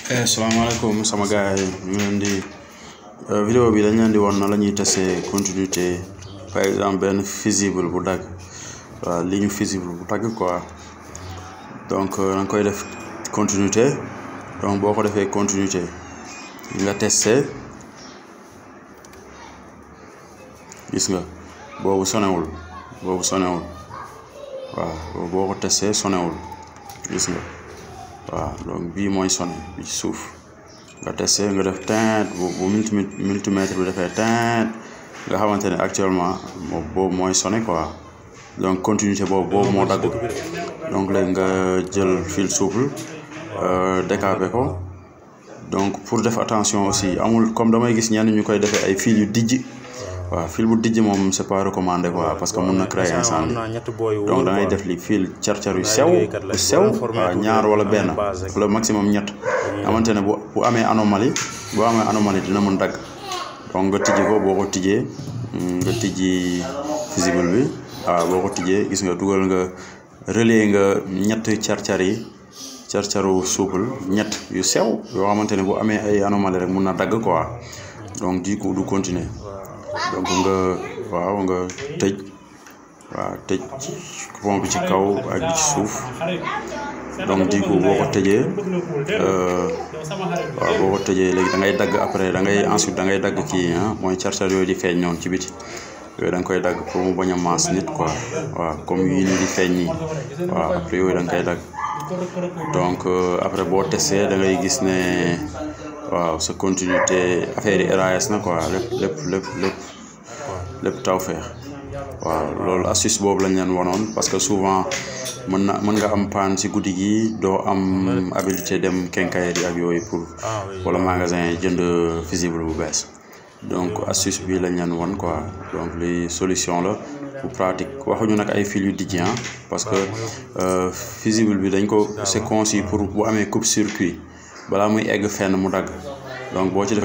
Assalamualaikum sama gars yi ñu leen di vidéo bi dañ leen di won na la ñuy tester continuité par exemple benn fusible bu dagg waaw ligne fusible bu dagg quoi donc da nga koy def continuité donc boo ko defee continuité nga testé gis nga boobu sonewul waaw boo ko testé sonewul gis nga waaw donc bii mooy sonné bi ci suuf nga testé nga def teint bu multimètre bi defee teint nga xamante ne actuellement boobu mooy sonné quoi donc continuité boobu moo dagg donc léegi nga jël fil souple décapé ko donc pour def attention aussi amul comme damay gis ñenn ñu koy defee ay fil yu dijj waaw fil bu dijj moom c'est pas recommandé quoi parce que mun na créer incendie donc da ngay def li fil car yu sew waaw ñaar wala benn wala maximum ñett xamante ne bu amee anomalie dina mën dagg donc nga tijji ko boo ko tijjee nga tijji fusible bi waaw boo ko tijjee gis nga dugal nga relais nga ñett car-caru souple ñett yu sew yoo xamante ne bu amee ay anomalie rek mun na dagg quoi donc du coup du continuer donc nga tëj coupon bi ci kaw ak bi ci suuf donc du coup boo ko tëjee léegi da ngay dagg après ensuite da ngay dagg kii mooy car-car yooyu di feeñ noonu ci biti yooyu da nga koy dagg pour mu bañ a maas nit quoi waaw comme yii nii di feeñ nii waaw après yooyu da nga koy dagg donc après boo testé da ngay gis ne waaw sa continuité affaire yi RAS na quoi lépp tawfeex waaw loolu astuce boobu lañ leen wanoon parce que souvent mën nga am panne ci guddi gi doo am habilité dem quincaillerie ak yooyu pour wala magasin jënd fusible bu bees donc astuce bi lañ leen won quoi donc li solution la bu pratique waxuñu nag ay fil yu dijj parce que fusible bi dañ ko c'est conçu pour bu amee coupe-circuit balaa muy egg fenn mu dagg donc boo ci def